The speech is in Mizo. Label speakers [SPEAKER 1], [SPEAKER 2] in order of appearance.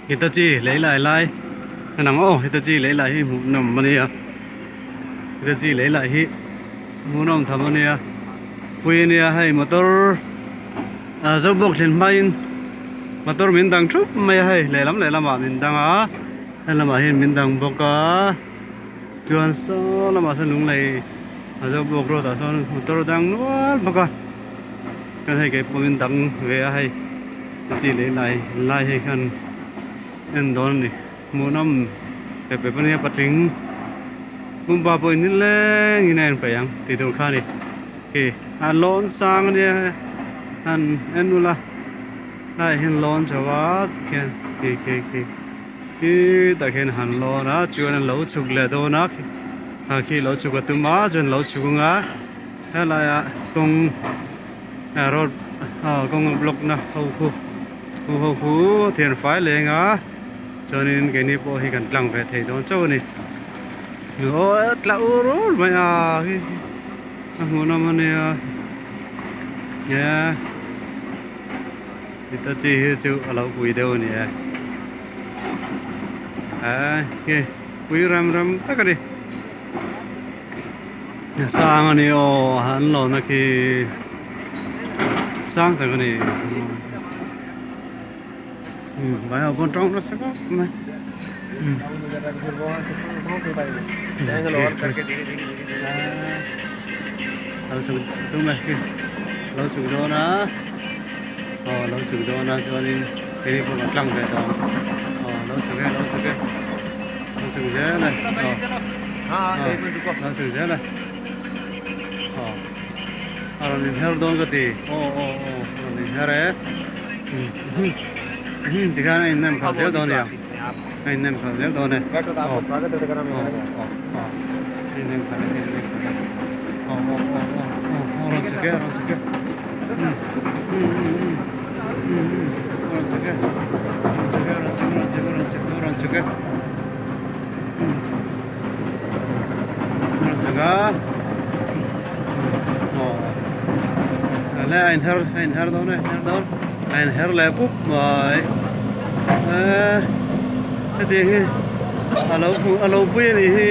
[SPEAKER 1] Hitachi lei lai lai en ang aw Hitachi lei lai hi hmuh nawm a nia Hitachi lei lai hi hmuh nawm tham a nia pui a nia hei motor ah zo bawk thlen hmain motor min dang thup mai a hei lehlam lehlamah min dang a helamah hian min dang bawk a chuan saw lamah sawn lunglei a zo bawk road ah sawn motor dang nual bawk a. Chuan hei keipawh min dang ve a hei chi leh lai lai hei khan en dawn a ni hmuhnawm pep pep ania patling pumpa pawh in nileng in a en peih ang tih tur kha a ni khi a lawn sang ania han en ula tlaiah hian lawn chho a khian khi khi khi khi tah khian han lawn a chuan an lo chhuk leh dawn a khi lo chhuk a tum a chuan lo chhuk anga. Helaiah kawng road kawng a block na ho khu ho ho khu thian fai leng a chuanin keini pawh hi kan tlang ve thei dawn chauh a ni aw tla ur ur mai a khi a hmuhnawm a nia e hitachi hi chu a lo pui deuh a ni e e khi pui ram ram tak a ni. Sang a ni aw an lawna khi sang tak a ni vai ho pawn tawng nasa khawp mai lo chhuk tum e khi lo chhuk dawn a aw lo chhuk dawn a chuanin keini pawh kan tlang ve tawh ang aw lo chhuk e lo chhuk e. Lo chhuk zel e aw lo chhuk zel e aw a rawn inher dawn ka ti aw aw aw a rawn inher e tikhian a innem khalh zel dawn nia a innem khalh zel dawn e aw aw aw aw a innem khalh e a innem khalh e aw aw aw aw aw a rawn chhuk e a rawn chhuk e a rawn chhuk e a rawn chhuk e a rawn chhuk a rawn chhuk a rawn chhuk a rawn chhuk e. Le a inher a inher dawn e inher dawn a inher leh pup mai eee hetiang hi a lo hmuh a lo pui a nih hi.